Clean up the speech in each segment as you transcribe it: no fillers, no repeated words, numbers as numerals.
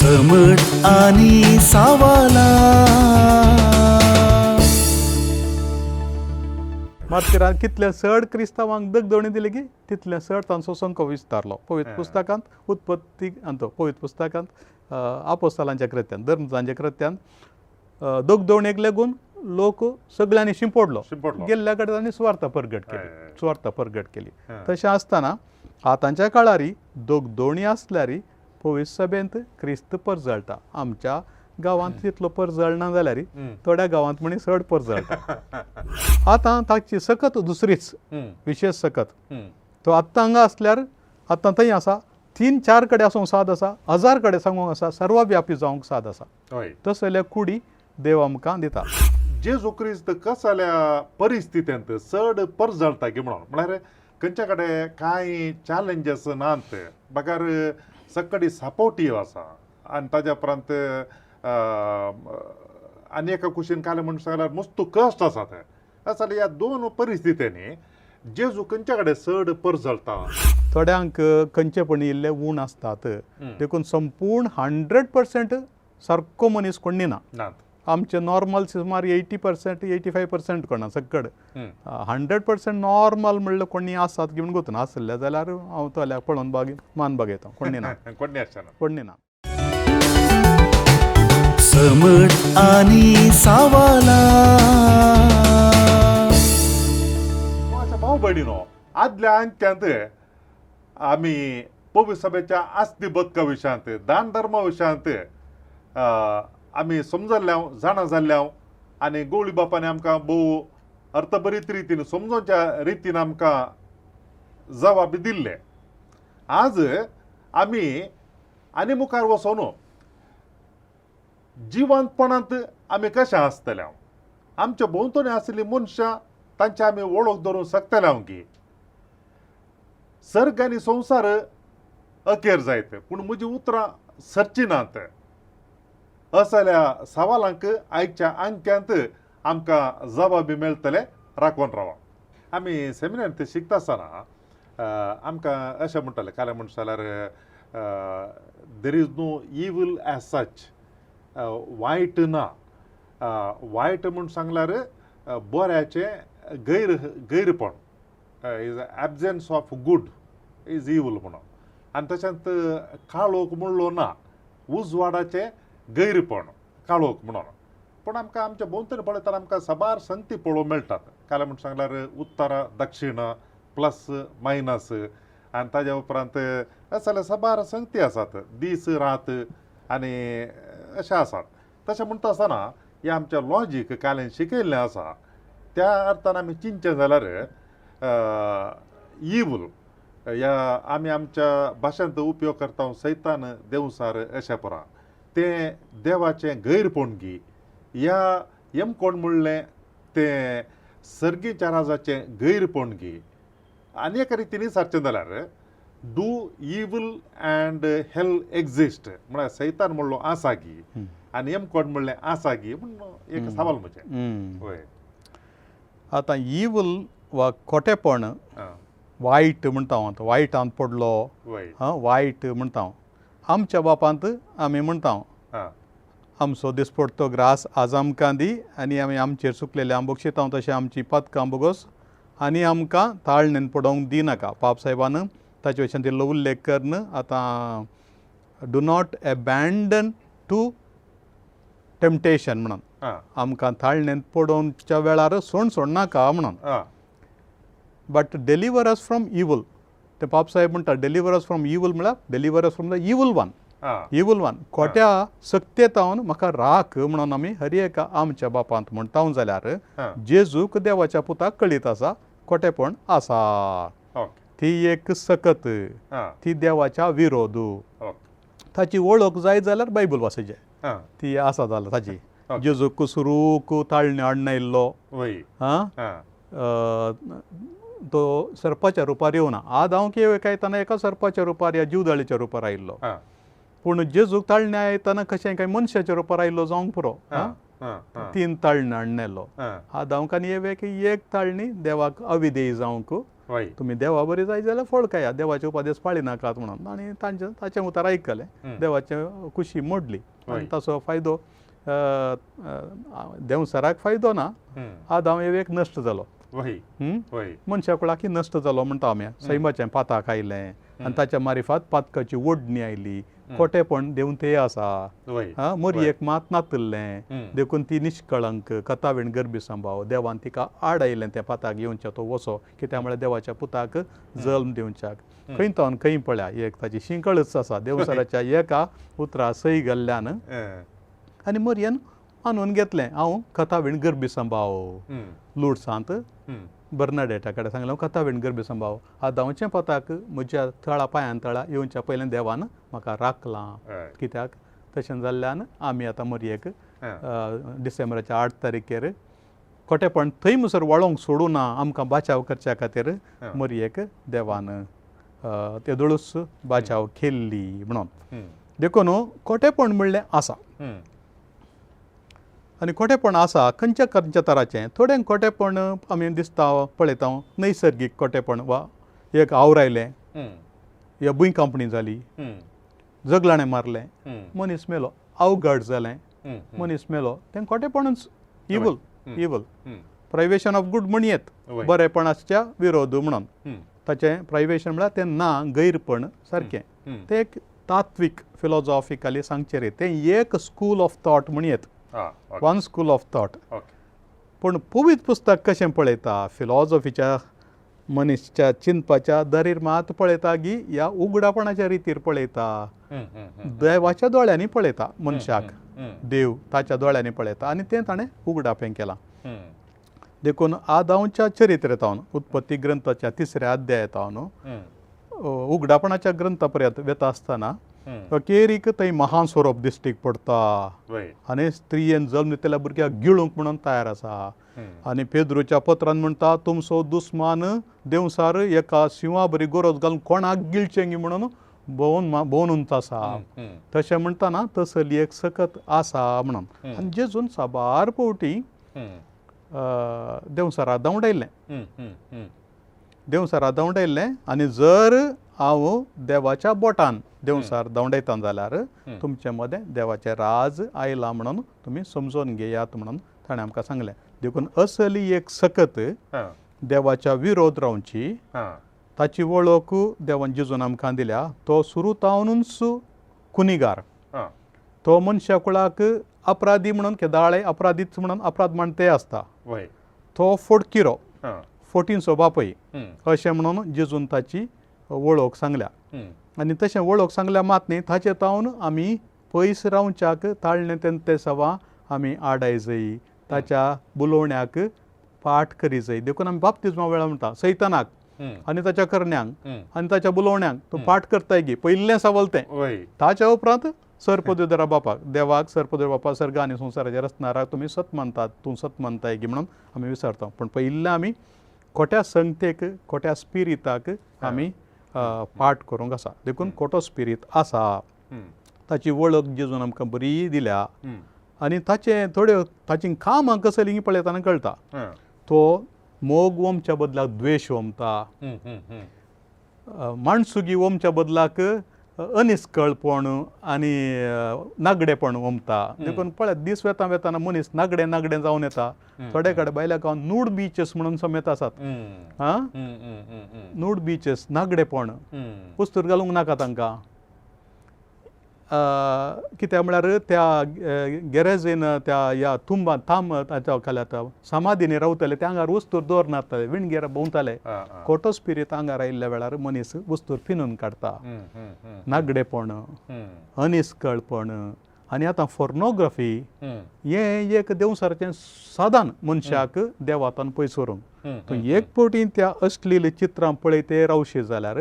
समट आनी सावाला. मार्तिरान कितले चड क्रिस्तांवांक दगदोणी दिली की तितले चड तांचो संको विस्तारलो. पवित्र पुस्तकांत उत्पत्ती अंतो पवित्र पुस्तकांत आपोस्तालांच्या कृत्यान, धर्मजांच्या कृत्यान दगदोणेक लागून लोक सगळ्यांनी शिंपडलो, गेल्ल्या कडेन तांणी सुवार्थ परगट केली, सुवार्थ परगट केली. तशें आसतना आतांच्या काळारी दगदोणी आसल्यारी पवित्र सभेंत क्रिस्त परजळटा. आमच्या गांवांत तितलो परजळना जाल्यार थोड्या गांवांत म्हणी चड परजळटा. आतां ताची सकत दुसरीच विशेष सकत, तो आत्तां हांगा आसल्यार आतां थंय आसा, 3-4 कडेन आसूंक साद आसा, 1000 कडेन सांगूंक आसा, सर्वव्यापी जावंक साद आसा. तसल्या कुडी देव आमकां दिता. जेजू क्रिस्त कसल्या परिस्थितींत चड परजळटा की म्हणून, म्हळ्यार खंयच्या कडेन कांय चॅलेंजीस नात, बगर सकडी सपोर्टीव आसा आनी ताज्या उपरांत आनी एका कुशीन काले म्हणून सांगल्यार मस्त कश्ट आसा. ते जाल्यार ह्या दोन परिस्थितींनी जेजू खंयच्या कडेन चड परजळटा? थोड्यांक खंयचेपणी इल्ले ऊण आसतात, देखून संपूर्ण 100% सारको मनीस कोण ना. आमचे नॉर्मल सुमार 80% 85% कोणा सकड 100% नॉर्मल म्हणल्यार कोणी आसात की म्हण गोतना आसले जाल्यार हांव तोल्याक पळोवन बाग मान बागयता. कोणी ना, कोणी आसना, कोणी ना. समट आनी सावाला. भाव भयणीनो, आदल्या अंक्यांत आमी पवित्र सभेच्या आस्ती बदका विशयांत, दान धर्मा विशयांत आमी समजल्ल्या, जाणा जाल्ल्या आनी गवळी बापांनी आमकां भोव अर्थभरीत रितीन समजोवच्या रितीन आमकां जवाब दिल्ले. आज आमी आनी मुखार वचोन जिवंतपणांत आमी कशें आसतले, आमच्या भोंवतणी आशिल्लीं मनशां तांची आमी वळख धरूंक शकतले की सर्ग आनी संवसार अखेर जायत पूण म्हजी उतरां सरची नात असल्या सवालांक आयच्या अंक्यांत आमकां जबाबी मेळटले. राखून रावा. आमी सेमिनारांत शिकता आसतना आमकां अशें म्हणटाले, काल्यां म्हणटा जाल्यार there is no evil as such, वायट ना. वायट म्हूण सांगल्यार बऱ्याचें गैरपण, is absence of good is evil म्हणून. आनी तशेंच काळोख म्हणलो ना, उजवाडाचें गैरपण काळोख म्हणून. पूण आमकां आमच्या भोंवतणी पळयतना आमकां साबार संगती पळोवंक मेळटात. काल्यां म्हण सांगल्यार उत्तर दक्षिण प्लस मायनस आनी ताज्या उपरांत अशें जाल्यार साबार संगती आसात, दीस रात आनी अशें आसात. तशें म्हणटा आसतना हें आमचें लॉजीक काल्यान शिकयल्लें आसा त्या अर्थान आमी चिंतचें जाल्यार इवल ह्या आमी आमच्या भाशेंत उपयोग करता सैतान देवसार अशें परा तें देवाचें गैरपणगी ह्या यम कोण म्हणलें तें सर्गीच्या राजाचें गैरपणगी. आनी एका रितीन सारचें जाल्यार do evil and hell exist म्हळ्यार सैतान म्हणलो आसा गी आनी यम कोण म्हणलें आसा गी म्हूण एक सवाल म्हजें. हय, आतां इवल वा खोटेपण वायट म्हणटा हांव, आतां वायटांत पडलो, वायट म्हणटा हांव. आमच्या बापांत आमी म्हणटा आमचो दिसपडतो ग्रास आज आमकां दी आनी आमी आमचेर चुकलेले आम बक्षिता तशें आमची पदकां बोगोस आनी आमकां ताळणेन पडोवंक दिनाका. पाप साहेबान ताचे वयच्यान दिल्लो उल्लेख करून आतां do not abandon to temptation म्हणून, आमकां ताळणेन पडोवच्या वेळार सोण सोडनाका म्हणून, but deliver us from evil. ते पाप साहेब म्हणटा डिलिवर अस फ्रॉम इवल म्हळ्यार deliver us from the evil one, evil one खोट्या सक्तेतावन म्हाका राख म्हणून आमी हर एका आमच्या बापांत म्हणटा जाल्यार जेजूक देवाच्या पुताक कळीत आसा खोटेपण आसा, ती एक सकत, ती देवाच्या विरोध, ताची वळख जाय जाल्यार बायबल वाचचे, ती आसा जाल्यार ताची. जेजूक सुरूक ताळणे हाडून आयिल्लो, तो सर्पाच्या रुपार येवना. आदांव येतना एका सर्पाच्या रुपार या जिवदाळीच्या रुपार आयिल्लो, पूण जेजूक ताळणे येतना कशें काय मनशाच्या रुपार आयिल्लो जावंक पुरो. 3 ताळणे हाडून आयिल्लो. आदांवक आनी एवेक एक ताळणी देवाक अविधेय जावंक तुमी देवा बरी जाय जाल्यार फळ खाया, देवाचे उपदेश पाळी नाकात म्हणून. आनी तांचें ताचें उतर आयकलें, देवाचे कुशी मोडली आनी ताचो फायदो देंवचाराक फायदो ना, आदाम एवेक नश्ट जालो, मनशा कुळाकी नश्ट जालो म्हणटा आमी. सैमाचें पाताक आयलें आनी ताच्या मारिफात पातकाची ओडणी आयली, खोटेपण देंवते आसा, मोरयेक मात नातल्लें देखून ती निश्कळंक कथावीण गर्भी संभाव देवान तिका आड आयलें तें पाताक येवच्या तो वसो कित्याक म्हळ्यार देवाच्या पुताक जल्म दिवच्याक. खंय तावन खंय पळया एक ताची शिंकळच आसा देवसराच्या एका उतरा सय घाल्ल्यान आनी मोरयेन मानून घेतलें हांव कथावीण गर्भी संभाव. लुडसांत बर्नाडेटा कडेन सांगलें हांव कथावीण गर्भी संभाव, आदांवचें पताक म्हज्या तळा पांयान तळा येवच्या पयलें देवान म्हाका राखलां. कित्याक तशें जाल्ल्यान आमी आतां मोरयेक डिसेंबराच्या 8 तारखेर खोटेपण थंय म्हणसर वळोंक सोडूं ना, आमकां बाचाव करच्या खातीर मोरयेक देवान तेदोळूच बाचाव केल्ली म्हणून. देखून खोटेपण म्हणलें आसा आनी खोटेपण आसा खंयच्या खंयच्या तराचें. थोडें खोटेपण आमी दिसता पळयता नैसर्गीक खोटेपण, वा एक आवर आयलें या भूंयकांपणी जाली, जगलाणें मारलें, मनीस मेलो, अवघड जालें, मनीस मेलो, तें खोटेपणूच, evil, evil privation of good म्हणयेत, बरेपणाच्या विरोध म्हणून ताचें प्रायवेशन म्हळ्यार तें ना गैरपण सारकें, तें एक तात्वीक फिलॉजॉफिकली सांगचें रे, तें एक स्कूल ऑफ थॉट म्हणयेत, वन स्कूल ऑफ थॉट. पूण पवित्र पुस्तक कशें पळयता फिलॉजॉफीच्या मनीसच्या चिंतपाच्या दरीर मात पळयता गी ह्या उगडापणाच्या रितीर पळयता, देवाच्या दोळ्यांनी पळयता मनशाक, देव ताच्या दोळ्यांनी पळयता आनी तें ताणें उगडापें केलां. देखून आदांवच्या चरित्रेतावन उत्पत्ती ग्रंथाच्या 3ऱ्या अध्यायतावन उगडापणाच्या ग्रंथा पर्यंत वेता आसतना अखेरीक थंय महान सोरोप दिश्टीक पडटा आनी स्त्रियेन जल्म दितल्या भुरग्याक गिळूंक म्हणून तयार आसा. आनी पेद्रूच्या पत्रान म्हणटा तुमचो दुस्मान देंवसार एका शिंवा बरी गरज घालून कोणाक गिळचें म्हणून भोंवन भोंवनूच आसा. तशें म्हणटना तसली एक सकत आसा म्हणून. आनी जेजून साबार फावटी देंवचारा धांवडायलें, देंवचारा धांवडायलें. आनी जर हांव देवाच्या बोटान देंवचार धांवडायता जाल्यार तुमचे मदें देवाचें राज आयलां म्हणून तुमी समजून घेयात म्हणून ताणें आमकां सांगलें. देखून असली एक सकत देवाच्या विरोध रावची ताची वळख देवान जेजून आमकां दिल्या. तो सुरू तावनूच कुनिगार, तो मनशा कुळाक अपराधी म्हणून केदाळे अपराधीच म्हणून अपराध मानते आसता, तो फोडकिरो फोटींचो बापय अशें म्हणून जेजून ताची वळख सांगल्या. आनी तशें वळख सांगल्या मात न्ही, ताचे तावन आमी पयस रावच्याक ताळणे तें सवा आमी आडाय जाय, ताच्या बुलोवण्याक पाठ करी जाय. देखून आमी बाप्तिज्मा वेळार म्हणटा सैतानाक आनी ताच्या करण्यांक आनी ताच्या बुलोवण्यांक तूं पाठ करताय गी, पयलें सवाल तें. ताच्या उपरांत सर्पदेवरा बापाक, देवाक सर्पदेव बापा सर्ग आनी संवसाराच्या रचणाराक तुमी सत मानतात, तूं सत मानताय गी म्हणून आमी विचारता. पूण पयलें आमी खोट्या संगतेक, खोट्या स्पिरिताक आमी पाठ करूंक आसा. देखून खोटो स्पिरीत आसा ताची वळख जेजून आमकां बरी दिल्या. आनी ताचें थोड्यो ताचीं कामां कसलीं पळयतना कळटा, तो मोग ओमच्या बदलाक द्वेश ओमता, माणसुगी ओमच्या बदलाक अनिस्कळपण आनी नागडेपण ओमता. देखून पळय दीस वेता वेताना मनीस नागडे नागडे जावन येता. थोडे कडेन बायल्या गांवांत नूड बिचीस म्हणून समेत आसात, आं नूड बिचीस, नागडेपण, वस्तूर घालूंक नाका तांकां. कित्याक म्हळ्यार त्या गॅरेजीन त्या ह्या तुंबान थाम ताच्या समाधीनी रावतले त्या आंगार वस्तूर दवरनासताले, विणगेर भोंवताले. खोटो स्पिरीत आंगार आयिल्ल्या वेळार मनीस वस्तूर पिनून काडटा, नागडेपण, अनिस्कळपण. आनी आतां फोर्नोग्राफी हें एक देंवचाराचें साधन मनशाक देवातान पयस व्हरूंक. तूं एक फावटी त्या अश्लील चित्रां पळयते रावशी जाल्यार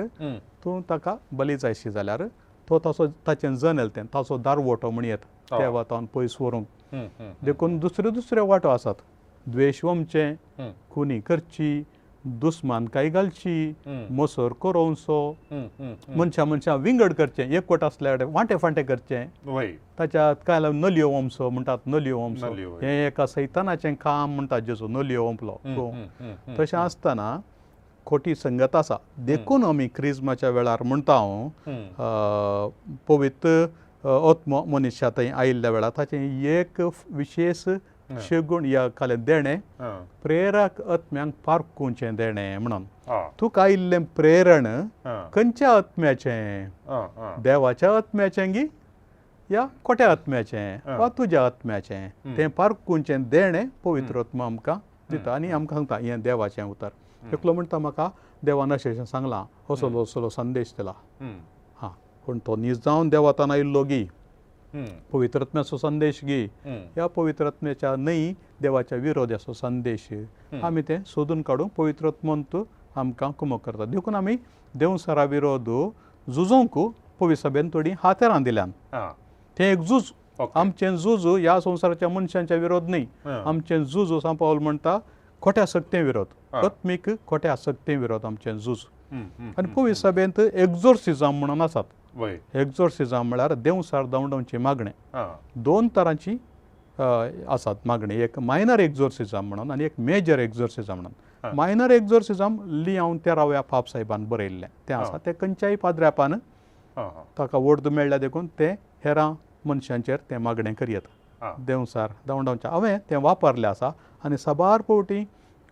तूं ताका बली जायशी जाल्यार तो ताचो ताचें जनेल तें ताचो दारवटो म्हणयेत देवातान पयस व्हरूंक. देखून दुसऱ्यो दुसऱ्यो वाटो आसात, द्वेश वमचें, खुनी करची, दुस्मानकाय घालची, मोसर करोवचो, मनशां मनशां विंगड करचें, एकवट आसल्यार वांटे फांटे करचें, ताच्या काय नलयो वमचो म्हणटात, नलयो वमचो हें एका सैतानाचें काम म्हणटात, जेजू नलयो वंपलो. तशें आसतना खोटी संगत आसा. देखून आमी क्रिज्माच्या वेळार म्हणटा पवित्र आत्मो मनशा थंय आयिल्ल्या वेळार ताचें एक विशेश शगुण ह्या खालें देणें प्रेरक आत्म्यांक पारखुचें देणें म्हणून. तुका आयिल्लें प्रेरण खंयच्या आत्म्याचें, देवाच्या आत्म्याचें गी या खोट्या आत्म्याचें वा तुज्या आत्म्याचें, तें पारखुचें देणें पवित्र आत्मो आमकां दिता आनी आमकां सांगता हें देवाचें उतर. एकलो म्हणटा म्हाका देवान अशें अशें सांगलां, असलो असलो संदेश दिला, हां, पूण तो नीज जावन देवातान आयिल्लो गी, पवित्र आत्म्याचो संदेश गी, ह्या पवित्र आत्म्याच्या न्हय देवाच्या विरोधाचो संदेश, आमी तें सोदून काडूंक पवित्र आत्मोंत आमकां कुमक करता. देखून आमी देवसरा विरोध झुजोवंक पवित्र सभेन थोडीं हातेरां दिल्यान. तें एक झूज, आमचें झूज ह्या संवसाराच्या मनशांच्या विरोध न्हय, आमचें झूज सांव पावल म्हणटा खोट्या शक्ते विरोध, आत्मीक खोट्या शक्ते विरोध आमचें झूज. आनी पवित्र सभेंत एक्झोर्सिजम म्हणून आसात. एक्झोर्सिजम म्हळ्यार देवसार धांवडावची मागणें. दोन तरांची आसात मागणी, एक मायनर एक्झोर्सिजम म्हणून आनी एक मेजर एक्झोर्सिजम म्हणून. मायनर एक्झोर्सिजम लियांव तेराव्या पाप साहेबान बरयल्लें तें आसा, तें खंयच्याय पाद्र्यापान ताका वोर्द मेळ्ळ्या देखून तें हेरां मनशांचेर तें मागणें करयत देवसार धांवडावचें. हांवें तें वापरलें आसा आनी साबार फावटी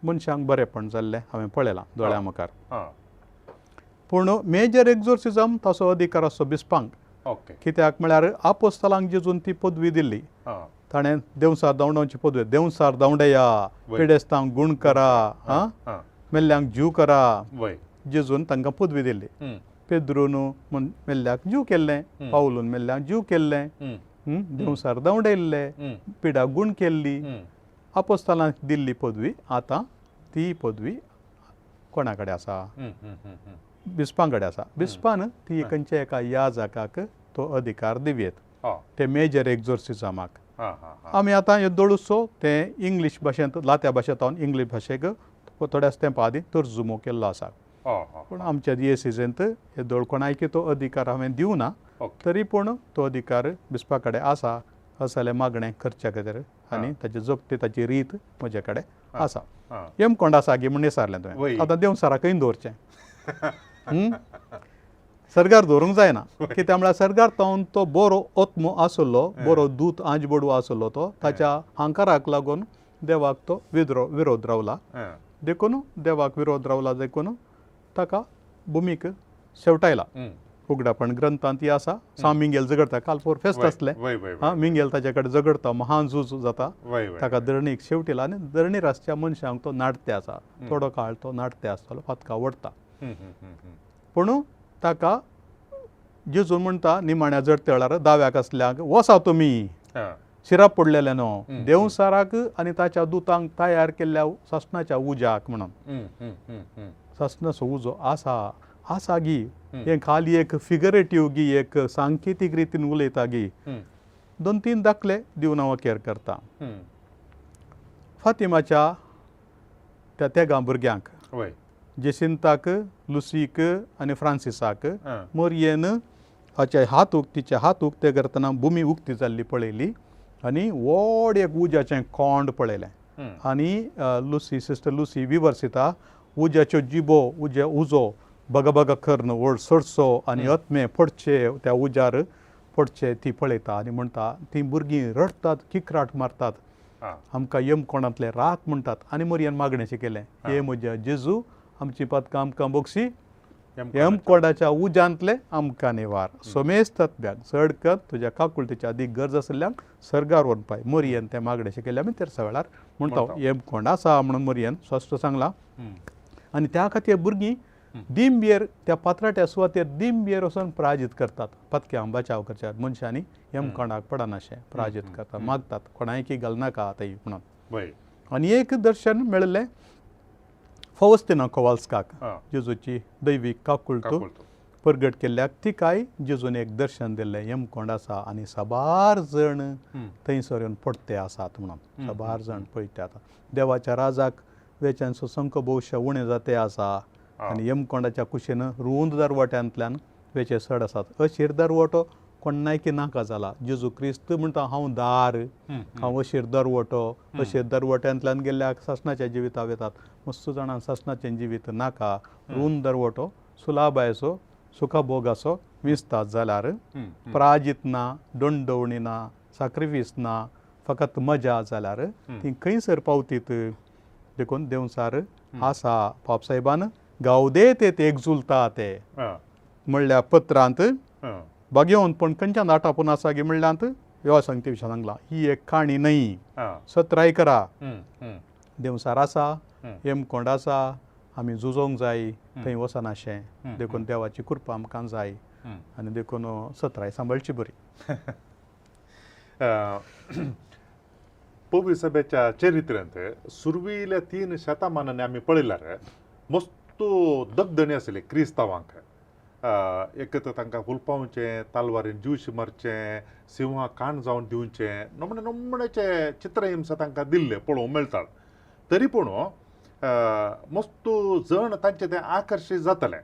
मनशांक बरेंपण जाल्लें हांवें पळयलां दोळ्यां मुखार. पूण मेजर एक्झोर्सिजम ताचो अधिकार आसचो बिस्पांक, कित्याक म्हळ्यार आपोस्तलांक जेजून ती पदवी दिल्ली, ताणें देवसार धांवडावची पदवी, देवसार धांवडया, पिडेस्तांक गुण करा, हां, मेल्ल्यांक जीव करा, जेजून तांकां पदवी दिल्ली. पेद्रून मेल्ल्याक जीव केल्लें, पावलून मेल्ल्यांक जीव केल्लें, देवसार धांवडयल्ले, पिडा गुण केल्ली, आपोस्तलांक दिल्ली पदवी आतां ती पदवी कोणा कडेन आसा, बिस्पां कडेन आसा. बिस्पान ती खंयच्या एका याजकाक तो अधिकार दिवयेत, ते मेजर एक्झोर्सिजमाक. आमी आतां हे दोळूसो तें इंग्लीश भाशेंत, लात्या भाशेंत इंग्लीश भाशेक थोड्याच तेंपा आदीं तर्जुमो केल्लो आसा. पूण आमच्या दियेसिजेंत हे दोळ कोणायकी तो अधिकार हांवें दिवना, तरी पूण तो अधिकार बिस्पा कडेन आसा असलें मागणें करच्या खातीर आनी ताची जगती ताची रीत म्हजे कडेन आसा. यमकोंड आसा गी म्हूण विचारलें तुवें, आतां देवसारा खंय दवरचें, सरकार दवरूंक जायना, कित्याक म्हळ्यार सरकार तावन तो बरो आत्मो आसलो, बरो दूत आंजबडू आसलो, तो ताच्या हांकाराक लागून देवाक तो विरोध रावला, देखून देवाक विरोध रावला, देखून ताका भुमीक शेवटायला. उगडापण ग्रंथांत ती आसा. सां मिंगेल झगडता, काल पोर फेस्त आसलें, हां, मिंगेल ताचे कडेन झगडता, महान झूज जाता, ताका धरणीक शेवटिला आनी धरणीर आसच्या मनशांक तो नाडते आसा, थोडो काळ तो नाडते आसतलो, फातका ओडटा. पूण ताका जेजून म्हणटा निमाण्या जडते वेळार दाव्याक आसल्यांक वसा तुमी शिराप पडलेले न्हू देवसाराक आनी ताच्या दुतांक तयार केल्ल्या सासणाच्या उज्याक म्हणून. सासणाचो उजो आसा आसा गी, हें खाली एक फिगरेटीव गी, एक सांकेतीक रितीन उलयता गी. दोन तीन दाखले दिवन हांव केर करता. फातिमाच्या त्या तेगां भुरग्यांक, जेसिंताक, लुसीक आनी फ्रांसिसाक मोरयेन हाचे हात तिचे हात उक्ते करतना भुमी उक्ती जाल्ली पळयली आनी व्हड एक उज्याचें कोंड पळयलें. आनी लुसी, सिस्टर लुसी विवर्सिता, उज्याच्यो जिबो, उज्या उजो बगबग करून व्हड सरचो आनी आत्मे पडचे त्या उज्यार पडचे ती पळयता आनी म्हणटा तीं भुरगीं रडटात, किकराट मारतात, आमकां यमकोणांतले राख म्हणटात. आनी मोरयेन मागणें शिकयलें, हे म्हज्या जेजू आमची पदकां आमकां बोगसी, यमकोणाच्या उज्यांतले आमकां निवार, सोमेस्त तत्व्याक चड कर तुज्या काकुळटीच्या अदीक गरज आशिल्ल्यांक सर्गार व्हरपाय. मोरयेन तें मागणें शिकयलें. आमी तेरसा वेळार म्हणटा यमकोंड आसा म्हणून मोरयेन स्पश्ट सांगलां. आनी त्या खातीर भुरगीं दिंबेर त्या पात्राट्या सुवातेर दिंबेर वचून प्राजित करतात, पतक्यांक बचाव करच्या मनशांनी यमकोंडाक पडनाशें प्राजित करतात, मागतात कोणायकी घालनाका आतां म्हणून. आनी एक दर्शन मेळिल्लें फवस्तिना कोवाल्स्काक, जेजूची दैवीक काकुळट परगट केल्ल्याक, तिकाय जेजून एक दर्शन दिल्लें, यमकोंड आसा आनी साबार जण थंयसर येवन पडते आसात म्हणून, साबार जण पळयते आसा. देवाच्या राजाक वेच्यांचो संक भोवशा उणें जाते आसा आनी यमकोंडाच्या कुशीन रूंद दरवट्यांतल्यान वेचे चड आसात. अशीर दरवटो कोण्णायकी नाका जाला. जेजू क्रिस्त म्हणटा हांव दार, हांव अशीर दरवटो, अशीर दरवट्यांतल्यान गेल्ल्याक सासणाच्या जिविता वेतात. मस्त जाणां सासणाचें जिवीत नाका, रूंद दरवटो सुलाबायचो सुखभोगाचो विसतात जाल्यार पराजीत ना, दंडवणी ना, साक्रिफीस ना, फकत मजा जाल्यार ती खंयसर पावतीत. देखून देंवचार आसा. पापसाहेबान गावदे ते एकजुलता ते म्हणल्या पत्रांत भाग्यवंतपण खंयच्यान आटापून आसा गी म्हणल्यांत ह्यो सांगते विशयान सांगलां. ही एक काणी न्हय, सत्राय करा. देंवचार आसा, हेमकोंड आसा, आमी झुजोंक जाय, थंय वचनाशें. देखून देवाची कृपा आमकां जाय आनी देखून सत्राय सांबाळची बरी. पवी सभेच्या चरित्र्यांत सुरवेल्या 3 शतमानांनी आमी पळयल्यार मस्तू दगदणी आसली क्रिस्तांवांक. एक तर तांकां हुलपावचें, तालवारीन जीवशी मारचें, सिंहा काण जावन दिवचें, नमणे नमण्याचे चित्रहिंसा तांकां दिल्ले पळोवंक मेळटात. तरी पूण मस्तू जण तांचे तें आकर्शीत जातलें.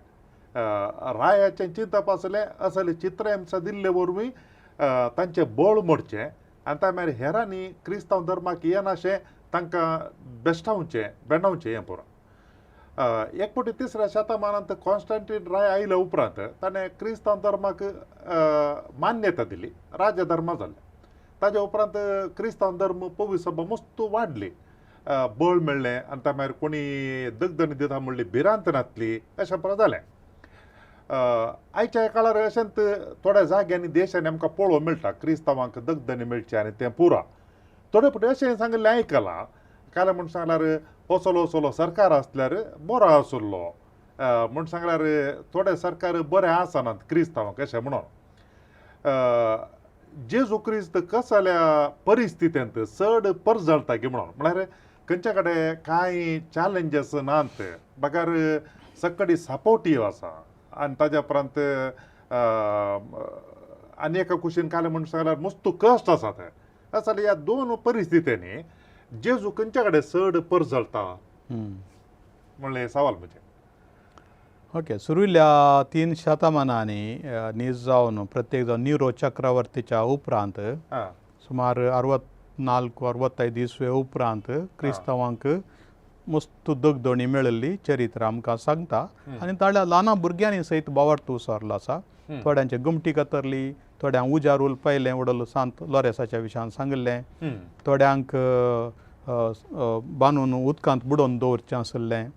रायाचें चिंतप आसलें असले चित्रहिंसा दिल्ले वरवीं तांचें बळ मोडचें आनी त्या मागीर हेरांनी क्रिस्तांव धर्माक येनाशें तांकां बेश्टावचें बेणावचें हें पुरो. एक फावटी 3ऱ्या शतमानांत कॉन्स्टंटीन राय आयल्या उपरांत ताणें क्रिस्तांव धर्माक मान्यता दिली, राजधर्मा जालें. ताज्या उपरांत क्रिस्तांव धर्म पवी सभा मस्त वाडली, बळ मेळ्ळें आनी त्या मागीर कोणी दगदणी दिता म्हणली भिरांत नासली, अशें पुरो जालें. आयच्या काळार अशेंच थोड्या जाग्यांनी देशांनी आमकां पळोवंक मेळटा क्रिस्तांवांक दगदणी मेळची आनी तें पुरा. थोडे फावटी अशें सांगिल्लें आयकलां, काल म्हूण सांगल्यार असलो असलो सरकार आसल्यार बरो आसलो म्हूण सांगल्यार थोडे सरकार बरें आसनात क्रिस्तांवांक अशें म्हणून. जेजू क्रिस्त कसल्या परिस्थितींत चड परजळटा की म्हणून, म्हळ्यार खंयच्या कडेन कांय चॅलेंजीस नात, बगर सकडी सपोर्टीव आसा आनी ताज्या उपरांत आनी एका कुशीन काल म्हूण सांगल्यार मस्त कश्ट आसात. जाल्यार ह्या 2 परिस्थितींनी जेजू खंयच्या कडेन चड परजळटा म्हणलें सवाल म्हजें. ओके, सुरुल्या 3 शतमानांनी नीज जावन प्रत्येक जावन निरो चक्रवर्तीच्या उपरांत सुमार 64-65 इसवे उपरांत क्रिस्तांवांक मस्त दगदणी मेळिल्ली चरित्र आमकां सांगता. आनी ताळ्या ल्हान भुरग्यांनी सयत बावार्थ उसरलो आसा. थोड्यांचे गुमटी कतरली, थोड्यांक उजार उलपायलें उडलो सांत लॉरेसाच्या विशयान सांगिल्लें, थोड्यांक बांदून उदकांत बुडोवन दवरचें आसलें,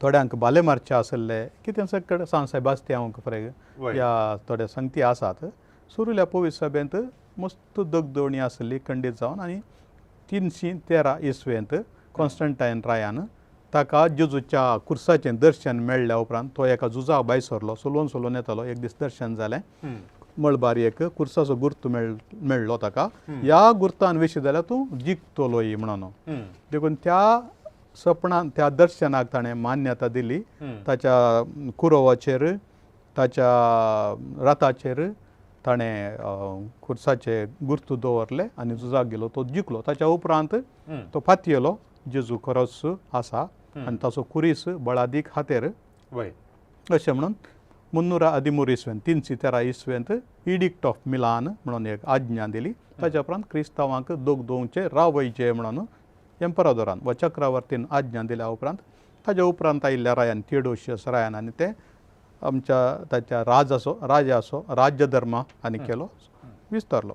थोड्यांक भाले मारचें आसले, कितें सगळें सांत सेबास्तियांक फरे ह्या थोडे संगती आसात. सुरुल्या पवित्र सभेंत मस्त दगदणी आसली खंडीत जावन आनी 313 इसवेंत कॉन्स्टंटायन रायान ताका जेजूच्या कुर्साचें दर्शन मेळ्ळ्या उपरांत तो एका झुजा भायर सरलो, सोलोवन सोलोवन येतालो. एक दीस दर्शन जालें, मळबार एक कुर्साचो गुर्त मेळ्ळो ताका. ह्या गुर्तान विशी जाल्यार तूं जिखतलोय म्हणून. देखून त्या सपनान त्या दर्शनाक ताणें मान्यता दिली. ताच्या कुरोवाचेर ताच्या रथाचेर ताणें कुर्साचे गुर्त दवरले आनी झुजाक गेलो, तो जिखलो. ताच्या उपरांत तो फातयेलो जेजू खरोच आसा आनी ताचो कुरीस बळादीक हातेर अशें म्हणून 313 इसवेंत 313 इसवेंत इडिक्ट ऑफ मिलान म्हणून एक आज्ञा दिली. ताच्या उपरांत क्रिस्तांवांक दोगदोवचे रावयचे म्हणून एम्परादोरान वा चक्रवर्तीन आज्ञा दिल्या उपरांत ताच्या उपरांत आयिल्ल्या रायान थियोडोशियस रायान आनी ते आमच्या ताच्या राजाचो राजाचो राज्यधर्म आनी केलो विस्तारलो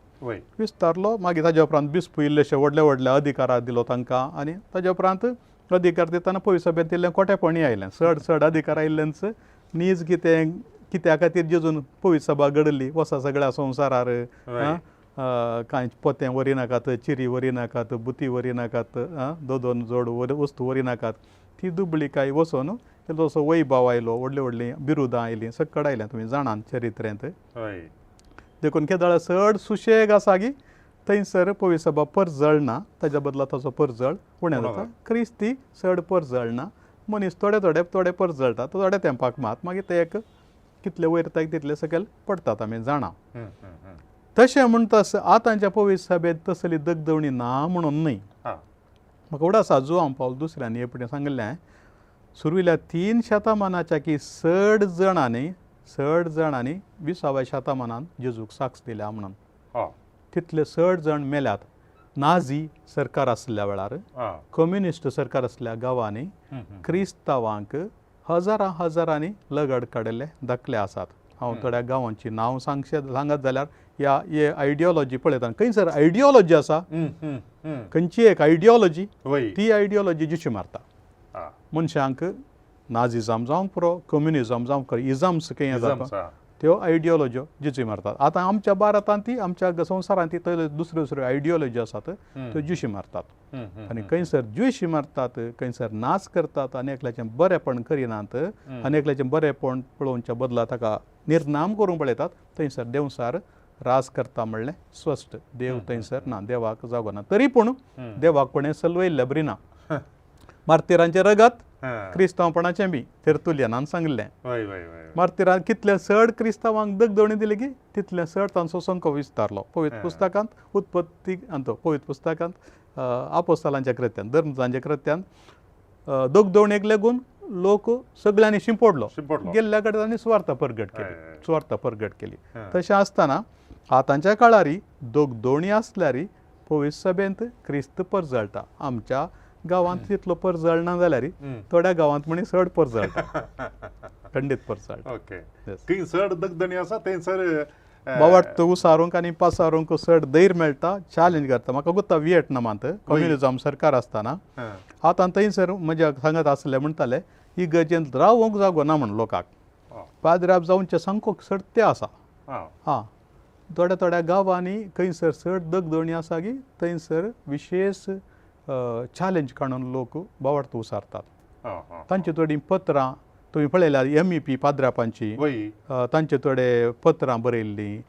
विस्तारलो. मागीर ताज्या उपरांत बिस्पू इल्लेशे व्हडले व्हडले अधिकार दिलो तांकां आनी ताज्या उपरांत अधिकार दितना पयस सभेंत इल्लें कोटेपणी आयलें, चड चड अधिकार आयिल्ल्यानच नीज कितें कित्या खातीर जेजून पवित्र सभा घडली वसा सगळ्या संवसारार कांय पोतें व्हरी नाकात, चिरी व्हरी नाकात, बुती व्हरी नाकात, दोन दोन जोड वस्तू व्हरी नाकात, ती दुबळी काय वचून तेजो असो वैभाव आयलो, व्हडलीं व्हडलीं बिरुदां आयलीं, सक्कड आयलें तुमी जाणात चरित्रेंत. देखून केदळ चड सुशेग आसा की थंयसर पवित्र सभा परजळना, ताज्या बदला ताचो परजळ उणें जाता. क्रिस्ती चड परजळना, मनीस थोडे थोडे थोडे परजळटा, थोडे तेंपाक मात मागीर ते एक कितले वयर येता तितले सकयल पडटात आमी जाणा. तशें म्हणटा आतांच्या पवित्र सभेंत तसली दगदवणी ना म्हणून न्हय. म्हाका उडास आसा जुआंव पावल दुसऱ्यांनी हे फुडें सांगिल्लें, सुरवेल्या 3 शतमानाच्या की चड जणांनी चड जाणांनी 20व्या शतमानान जेजूक साक्ष दिल्या म्हणून. तितले चड जाण मेल्यात. नाझी सरकार आसल्या वेळार, कम्युनिस्ट सरकार आसल्या गांवांनी क्रिस्तांवांक हजारां हजारांनी लगड काडिल्ले दाखले आसात. हांव थोड्या गांवांची नांव सांगत जाल्यार ह्या हे आयडियोलॉजी पळयता, खंयसर आयडियोलॉजी आसा, खंयची एक आयडियोलॉजी, ती आयडियोलॉजी जिशी मारता मनशांक. नाझिजम जावंक पुरो, कम्युनिजम जावंक पुरो, इजम्स खंय येतात त्यो आयडियोलॉज्यो जिची मारतात. आतां आमच्या भारतांत ती, आमच्या संवसारांत ती दुसऱ्यो दुसऱ्यो आयडियोलॉजी आसात त्यो जिशी मारतात. आनी खंयसर ज्युशी मारतात, खंयसर नाच करतात आनी एकल्याचें बरेपण करिनात आनी एकल्याचें बरेपण पळोवच्या बदला ताका निर्नाम करूंक पळयतात, थंयसर देंवचार राज करता म्हणलें स्पश्ट. देव थंयसर ना, देवाक जागो ना. तरी पूण देवाक कोणें सलवयल्लें बरी ना. मार्तिरांचें रगत क्रिस्तांवपणाचें बी तेर्तुलियनान सांगिल्लें. मार्तिरान कितले चड क्रिस्तांवांक दगदोणी दिली की तितले चड तांचो संको विस्तारलो. पवित्र पुस्तकांत उत्पत्ती अंतो पवित्र पुस्तकांत आपोस्तालांच्या कृत्यान, धर्मजांच्या कृत्यान दगदोणेक लागून लोक सगळ्यांनी शिंपडलो, गेल्ल्या कडेन तांणी सुवार्थ परगट केली, सुवार्थ परगट केली. तशें आसतना आतांच्या काळारी दगदोणी आसल्यारी पवित्र सभेंत क्रिस्त परजळटा. आमच्या गांवांत तितलो परजळना जाल्यार थोड्या गांवांत म्हणी चड परजळटा, खंडीत परजळटा. ओके, खंय चड दगदणी आसा थंयसर बावाट उसारूंक आनी पासारूंक चड धैर्य मेळटा, चॅलेंज करता. म्हाका गुत्ता व्हिएटनामांत कम्युनिजम सरकार आसतना आतां थंयसर म्हज्या सांगत आसले म्हणटाले इगर्जेंत रावंक जागो ना म्हण लोकांक, पाद्राब जावचे सामको सडते आसा. हां, थोड्या थोड्या गांवांनी खंयसर चड दगदणी आसा की थंयसर विशेश चॅलेंज काडून लोक बावार्थ उसारतात. तांची थोडीं पत्रां तुमी पळयल्यार MEP पाद्रापांची तांचे थोडे पत्रां बरयल्लीं,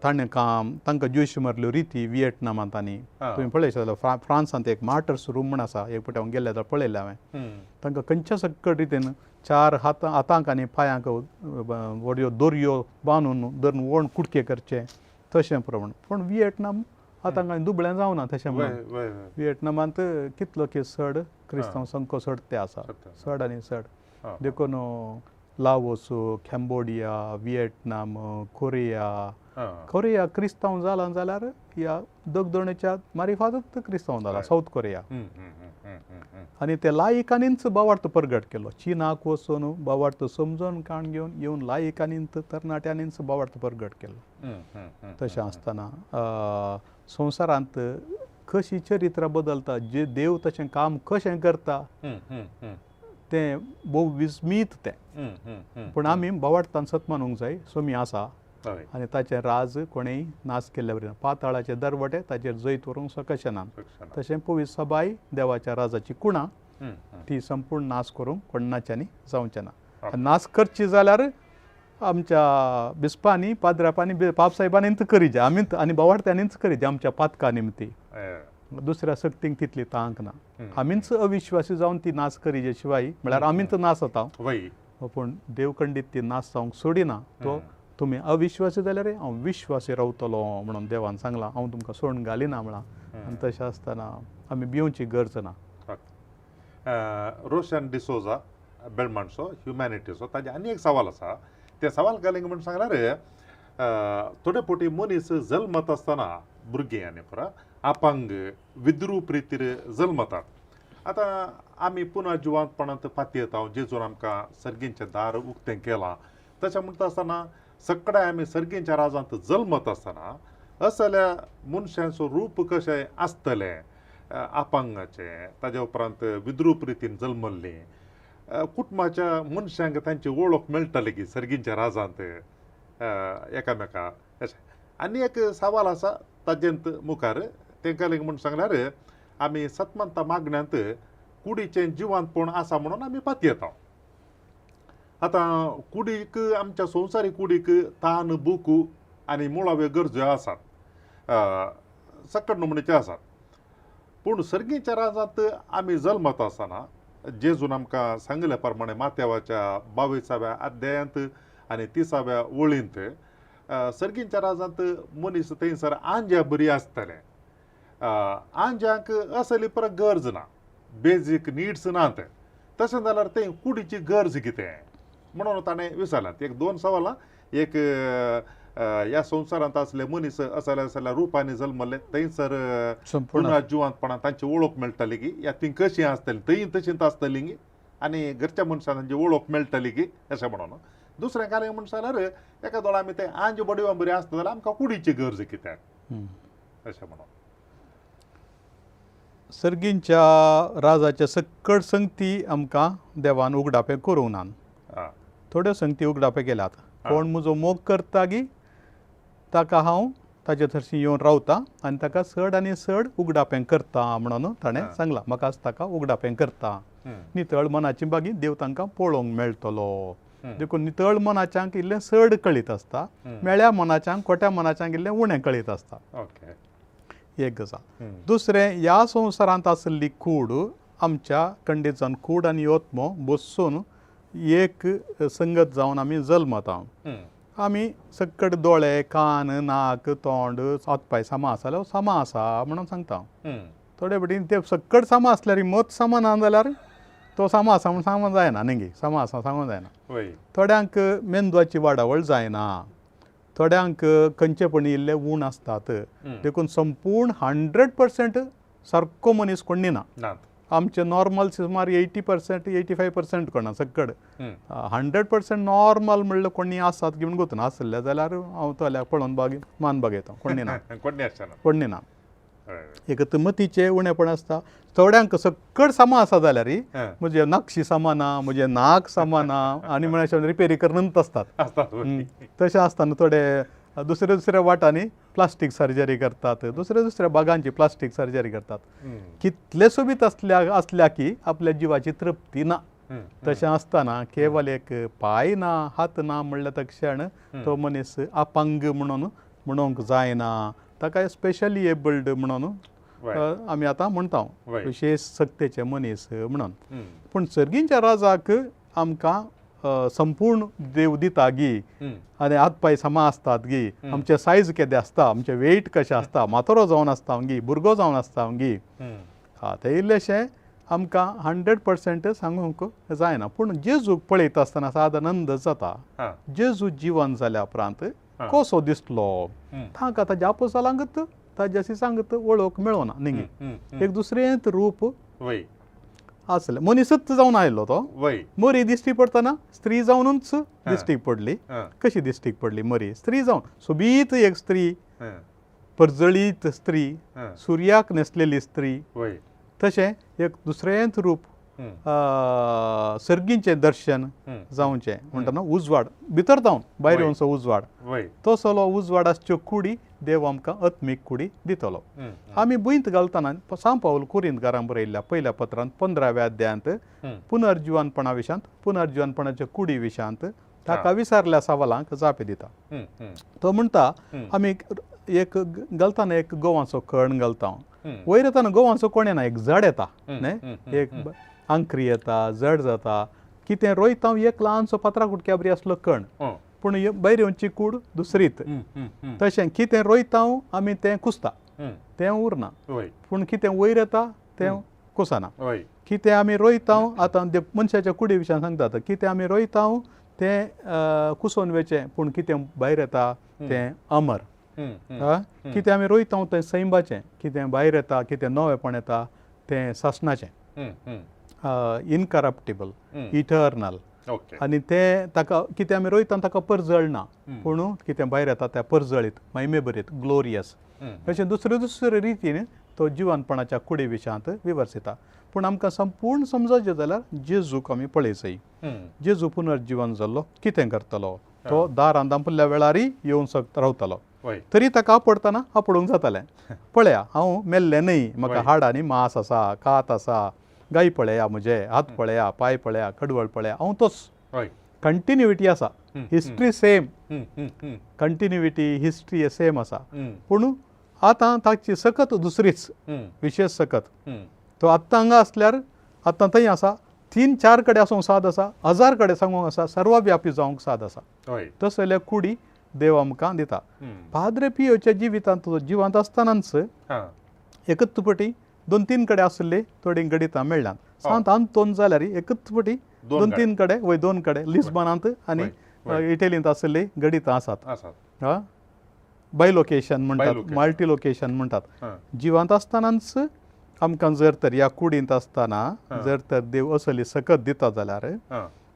ताणें काम तांकां ज्यूश मारल्यो रिती व्हिएटनामांत. आनी तुमी पळयशे जाल्यार फ्रांसांत एक मार्टर्स रूम म्हूण आसा, एक फावटी हांव गेल्लें जाल्यार पळयलें हांवें. तांकां खंयच्या सकट रितीन 4 हातांक आनी पांयांक व्हडल्यो दोरयो बांदून धरून वण कुडके करचे तशें प्रमाण. पूण व्हिएटनाम आतां कांय दुबळें जावना तशें म्हणून. व्हिएटनामांत कितलो की चड क्रिस्तांव संको चड ते आसा, चड आनी चड. देखून लाओस, कॅम्बोडिया, व्हिएटनाम, कोरिया, कोरिया क्रिस्तांव जाला जाल्यार ह्या दगदोणेच्या मारिफातूच क्रिस्तांव जाला सावथ कोरिया. आनी ते लायकांनीच बावार्थ परगट केलो. चिनाक वचून बावार्थ समजून काण घेवन येवन लायकांनीच तरणाट्यांनीच बावार्थ परगट केलो. तशें आसतना संवसारांत कशी चरित्र बदलता, जे देव तशें काम कशें करता तें भोव विस्मीत तें. पूण आमी बावार्थान सत मानूंक जाय, सोमी आसा आनी ताचें राज कोणेय नाश केल्ले वरी पाताळाचे दरवटे ताचेर जैत व्हरूंक शकचे ना. तशें पवित्र सभाय देवाच्या राजाची कुणां ती संपूर्ण नाश करूंक कोणाच्यांनी जावचें ना. नाश करची जाल्यार आमच्या बिस्पांनी, पाद्रापांनी, पापसाहेबांनीच करीजे, आमी आनी बावार्थ्यांनीच करीजे आमच्या पातका निमती. दुसऱ्या शक्तींक तितली तांक ना. आमीच अविश्वासी जावन ती नाश करीजे शिवाय म्हळ्यार आमीच नाश जाता, पूण देव खंडीत ती नाश जावंक सोडिना. तो तुमी अविश्वासी जाल्यार हांव विश्वासी रावतलो म्हणून देवान सांगलां, हांव तुमकां सोडून घालिना म्हळां. आनी तशें आसतना आमी भिवची गरज ना. रोशन डिसोजा बेलमाणचो ह्युमॅनिटीचो ताजे आनी एक सवाल आसा. ते सवाल घालींक म्हूण सांगल्यार थोडे फावटी मनीस जल्मत आसतना भुरगीं आनी पुरा अपंग विद्रूप रितीर जल्मतात. आतां आमी पुनः जिवांतपणांत पातयेता, जेजून आमकां सर्गींचें दार उक्तें केलां. तशें म्हणटा आसतना सगळे आमी सर्गींच्या राजांत जल्मत आसतना असल्या मनशांचो रूप कशें आसतलें, अपंगाचें, ताज्या उपरांत विद्रूप रितीन जल्मल्लीं कुटुंबाच्या मनशांक तांची वळख मेळटली की सर्गींच्या राजांत एकामेका अशें. आनी एक सवाल आसा ताजेंत मुखार तेंकां म्हूण सांगल्यार आमी सतमंता मागण्यांत कुडीचें जिवांतपण आसा म्हणून आमी पातयेता. आतां कुडीक, आमच्या संवसारी कुडीक तान, भूक आनी मुळाव्यो गरजो आसात, सकट नमणेच्यो आसात. पूण सर्गीच्या राजांत आमी जल्मत आसतना जेजून आमकां सांगले प्रमाणे माथ्यावाच्या 22व्या अध्यायांत आनी 30व्या वळींत सर्गीच्या राजांत मनीस थंयसर आंज्या बरी आसतले. आंज्यांक असली परत गरज ना, बेजीक निड्स ना. ते तशें जाल्यार तें कुडीची गरज कितें? म्हणून ताणें विचारलां. एक दोन सवालां. एक ह्या संवसारांत आसले मनीस असल्या असल्या रुपांनी जल्मले थंयसर संपूर्ण पुन्हा जिवंतपणान तांची वळख मेळटली की या ती कशी आसतली, थंय तशींच आसतली गी आनी घरच्या मनशान तांची वळख मेळटली की अशें म्हणून. दुसरें कारण म्हणटा जाल्यार एका दोळा आमी ते आंज बडवा बरी आसता जाल्यार आमकां कुडीची गरज कित्याक अशें म्हणून. सर्गींच्या राजाच्या सक्कड संगती आमकां देवान उगडापें करूंक ना, थोड्यो संगती उगडापे केल्यात. कोण म्हजो मोग करता गी ताका हांव ताजे थरशीं येवन रावता आनी ताका चड आनी चड उगडापें करता म्हणून ताणें सांगलां. म्हाकाच ताका उगडापें करता. नितळ मनाची बागी देव तांकां पळोवंक मेळटलो. देखून नितळ मनाच्यांक इल्लें चड कळीत आसता, मेळ्या मनाच्यांक खोट्या मनाच्यांक इल्लें उणें कळीत आसता. एक गजाल. दुसरें, ह्या संवसारांत आशिल्ली कूड आमच्या खंडीत जावन कूड आनी आत्मो बसून एक संगत जावन आमी जल्मता. आमी सक्कड दोळे, कान, नाक, तोंड, हात पांय सामा आसा जाल्यार सामा आसा म्हणून सांगता. थोडे फावटी ते सक्कड सामा आसल्यार मत सामा ना जाल्यार तो सामा आसा म्हूण सांगूंक जायना न्ही, सामा आसा सांगूंक जायना. थोड्यांक मेंदवाची वाडावळ जायना, थोड्यांक खंयचेपणी इल्ले ऊण आसतात. देखून संपूर्ण 100% सारको मनीस कोण ना. आमचे नॉर्मल सुमार 80% 85% कोणा सक्कड 100% नॉर्मल म्हणल्यार कोणी आसात की म्हण गोतना आसले जाल्यार हांव तल्याक पळोवन बाग मान बागयता. कोणी ना, कोणी ना. एक मतीचें उणेपण आसता. थोड्यांक सक्कड सामा आसा जाल्यार म्हजे नक्षी सामा ना, म्हजें नाक सामा ना आनी म्हळ्यार रिपेरी करूनच आसतात. तशें आसतना थोडे दुसऱ्या दुसऱ्या वाटांनी प्लास्टीक सर्जरी करतात, दुसऱ्या दुसऱ्या भागांची प्लास्टीक सर्जरी करतात. कितले सोबीत आसल्या आसल्या की आपल्या जिवाची तृप्ती ना. तशें आसतना केवल एक पांय ना, हात ना म्हणल्यार तक्षण तो मनीस अपंग म्हणून म्हणूंक जायना. ताका स्पेशली एबल्ड म्हणून आमी आतां म्हणटा, विशेश सक्तेचे मनीस म्हणून. पूण सर्गींच्या राजाक आमकां संपूर्ण देव दिता गी आनी हात पांय समा आसतात गी, आमचे सायज केदे आसता, आमचें वेट कशें आसता, म्हातारो जावन आसता गी, भुरगो जावन आसता गी, हा तें इल्लेशें आमकां 100% सांगूंक जायना. पूण जेजूक पळयता आसतना सादारण अंदाज जाता जेजू जिवन जाल्या उपरांत कसो दिसलो तांकां ताज्या आपोसालांकच ताज्याशी सांगत वळख मेळना न्ही. एक दुसरेंच रूप आसलें, मनीसच जावन आयलो तो. मरी दिश्टी पडटना स्त्री जावनूच दिश्टीक पडली. कशी दिश्टीक पडली मरी? स्त्री जावन, सोबीत एक स्त्री, परजळीत स्त्री, सुर्याक न्हेसलेली स्त्री. तशें एक दुसरेंच रूप, सर्गींचें दर्शन जावचें म्हणटना उजवाड भितर जावन भायर येवचो उजवाड, तसलो उजवाड आसच्यो कुडी देव आमकां आत्मीक कुडी दितलो. आमी भुंयत घालतना सांव पावल कुरिंत घरां बरयल्ल्या पयल्या पत्रांत 15व्या अध्यायांत पुनर्जिवनपणा विशांत, पुनर्जिवनपणाच्या कुडी विशांत ताका विचारल्या सवालांक जापी दिता. तो म्हणटा आमी एक घालतना एक गोवाचो कण घालता, वयर येताना गोवाचो कोण येना, एक जड येता न्ही, एक आंकरी येता, जड जाता. कितें रोयता एक ल्हानसो पत्रा कुटक्या बरी आसलो कण, पूण भायर येवची कूड दुसरीत. तशें कितें रोयता आमी तें कुसता, तें उरना, पूण कितें वयर येता तें कुसना. कितें आमी रोयता आतां मनशाच्या कुडी विशयान सांगतात, कितें आमी रोयता तें कुसोवन वेचें, पूण कितें भायर येता तें अमर. कितें आमी रोयता तें सैंबाचें, कितें भायर येता, कितें नवेपण येता तें सासणाचें, इनकरप्टेबल, इटर्नल. आनी तें ताका कितें आमी रोयता ताका परजळना, पूण कितें भायर येता तें परजळीत, महिमेभरीत, ग्लोरियस. अशें दुसरे दुसरे रितीन तो जिवनपणाच्या कुडी विशयांत विवर्सिता. पूण आमकां संपूर्ण समजचें जाल्यार जेजूक आमी पळयचय. जेजू पुनर्जिवन जाल्लो कितें करतलो, तो दारान दांपल्ल्या वेळारय येवन रावतलो, तरी ताका आपडटना आपडूंक जातालें. पळया हांव मेल्लें न्हय, म्हाका हाड आनी मांस आसा, कात आसा, गाय पळया, म्हजे हात पळया, पांय पळया, कडवळ पळया, हांव तोच. कंटिन्युइटी आसा, history same, continuity history same आसा. पूण आतां ताची सकत दुसरीच, विशेश सकत. तो आत्तां हांगा आसल्यार आतां थंय आसा, 3-4 कडेन आसूंक साद आसा, 1000 कडेन सांगूंक आसा, सर्वव्यापी जावंक साद आसा. तसले कुडी देव आमकां दिता. पाद्रे पियोच्या जिवितांत तो जिवंत आसतनाच एकच पटी 2-3 कडेन आशिल्ली थोडीं गणितां मेळ्ळ्यांत. सांत आंतोन जाल्यार एकच पटी दोन तीन कडेन, वय दोन कडेन, लिस्बनांत आनी इटलींत आशिल्ली घडितां आसात. आं, बायलोकेशन म्हणटात, मल्टी लोकेशन म्हणटात. जिवांत आसतनाच आमकां जर तर ह्या कुडींत आसतना जर तर देव असली सकत दिता जाल्यार